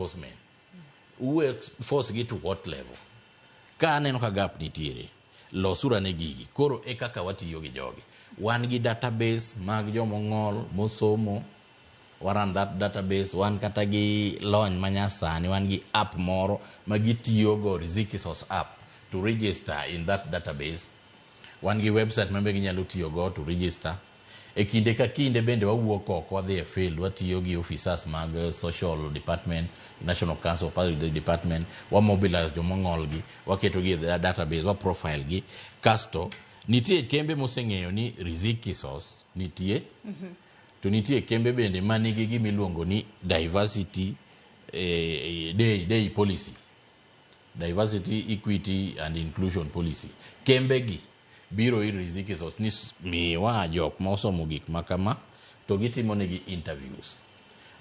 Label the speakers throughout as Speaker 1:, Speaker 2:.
Speaker 1: Enforcement. U enforce gi to what level? Ka aneno ka gap nitiere, losuru ane gigi. Koro e kaka watiyo gi jogi. Wan gi database mag jomong'ol mosomo, wa run that database, wan kata gi lony manyasani, wan gi app moro ma gitiyogo, Riziki Source app, to register in that database. Wan gi website ma be ginyalo tiyogo to register. E kinde ka kinde bende wawuok oko, wadhi e field, watiyo gi officers mag social department, National Council of Public Department, wa mobilize jomong'ol gi, waketo gi e database, wa profile gi. Kasto nitie kembe moseng'eyo ni Riziki Source nitie, to nitie kembe bende manigi gimiluongo ni diversity day policy, diversity, equity and inclusion policy. Kembe gi biro ir Riziki Source ni miwa jok ma osomo gik ma kama, to gitimo negi interviews.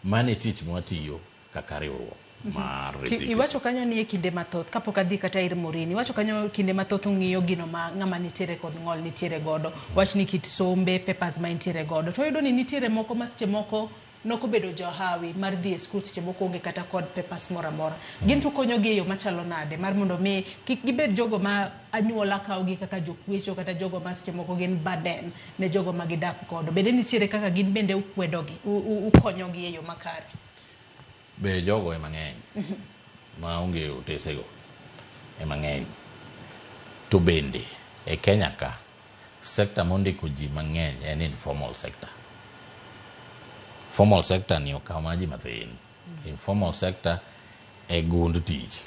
Speaker 1: Mano e tich mwatiyo kaka riwruok mar Riziki.
Speaker 2: Iwacho kanyo ni e kinde mathoth, kapok adhi kata ir Morini, iwacho kanyo kinde mathoth ung'iyo gino ma ng'ama nitiere kod ng'ol nitiere godo, wach ni kit sombe, papers ma entiere godo, to wayudo ni nitiere moko ma seche moko nokobedo johawi mar dhi e skul, seche moko onge kata kod papers moro amora. Gin to konyogi e yo machalo nade mar mondo mi kik gibed jogo ma anyuola kawogi kaka jokwecho, kata jogo ma seche moko gin burden ne jogo ma gidak godo? Bende nitiere kaka gin bende ukwedogi, ukonyogi e yo makare?
Speaker 1: Be jogo ema ng'eny maonge otesego ema ng'eny. To bende e Kenya ka, sector mondiko ji mang'eny en informal sector. Formal sector ni okawo mana ji mathin. Informal sector e gund tich.